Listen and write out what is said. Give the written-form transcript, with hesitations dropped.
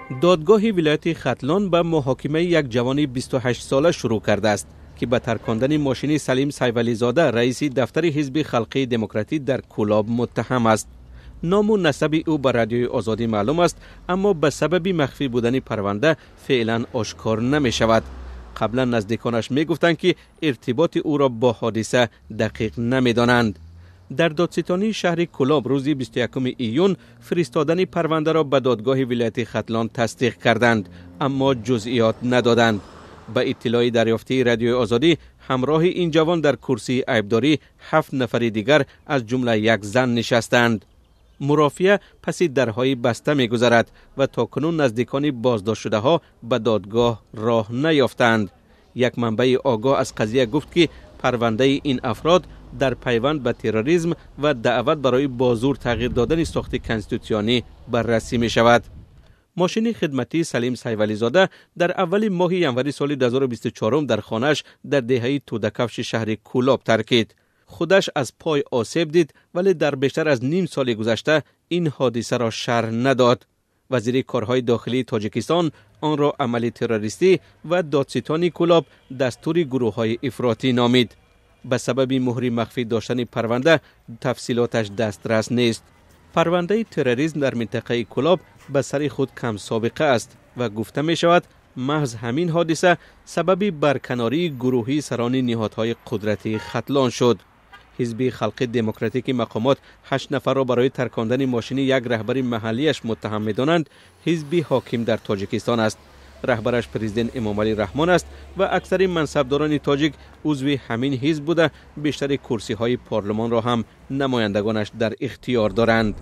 Додгоҳи вилояти Хатлон ба муҳокимаи як ҷавони 28 сола шурӯъ кардааст, ки ба таркондани мошини Салим Сайвализода, раиси дафтари Ҳизби Халқии Демократӣ дар Кӯлоб, муттаҳам аст. Ному насаби ӯ ба Радиои Озодӣ маълум аст, аммо ба сабаби махфӣ будани парванда феълан ошкор намешавад. Қаблан наздиконаш мегуфтанд, ки иртиботи ӯро бо ҳодиса дақиқ намедонанд. Дар додситонии шаҳри Кӯлоб рӯзи 21 июн фиристодани парвандаро ба додгоҳи вилояти Хатлон тасдиқ карданд, аммо ҷузъиёт надоданд. Ба иттилои дарёфтии Радиои Озодӣ, ҳамроҳи ин ҷавон дар курсии айбдорӣ 7 нафари дигар, аз ҷумла як зан, нишастанд. Мурофиа паси дарҳои баста мегузарад ва то кунун наздикони боздоштшудаҳо ба додгоҳ роҳ наёфтанд. Як манбаи огоҳ аз қазия гуфт, ки парвандаи ин афрод дар пайванд ба терроризм ва даъват барои бо зӯр тағйир додани сохти конститутсионӣ баррасӣ мешавад. Мошини хидматии Салим Сайвализода дар аввали моҳи январи соли 2024 дар хонааш дар деҳаи Тӯдакавши шаҳри Кӯлоб таркид. Худаш аз пой осеб дид, вале дар бештар аз ним соли гузашта ин ҳодисаро шарҳ надод. Вазири корҳои дохилии Тоҷикистон онро амали террористӣ ва додситони Кӯлоб дастури гурӯҳҳои ифротӣ номид. Ба сабаби муҳри махфӣ доштани парванда тафсилоташ дастрас нест. Парвандаи терроризм дар минтақаи Кӯлоб ба сари худ кам собиқа аст ва гуфта мешавад, маҳз ҳамин ҳодиса сабаби барканории гурӯҳии сарони ниҳодҳои қудратии Хатлон шуд. Ҳизби Халқи Демократӣ, ки мақомот 8 нафарро барои таркондани мошини як раҳбари маҳаллиаш муттаҳам медонанд, ҳизби ҳоким дар Тоҷикистон аст. Раҳбараш президент Эмомалӣ Раҳмон аст ва аксари мансабдорони тоҷик узви ҳамин ҳизб буда, бештари курсиҳои парлумонро ҳам намояндагонаш дар ихтиёр доранд.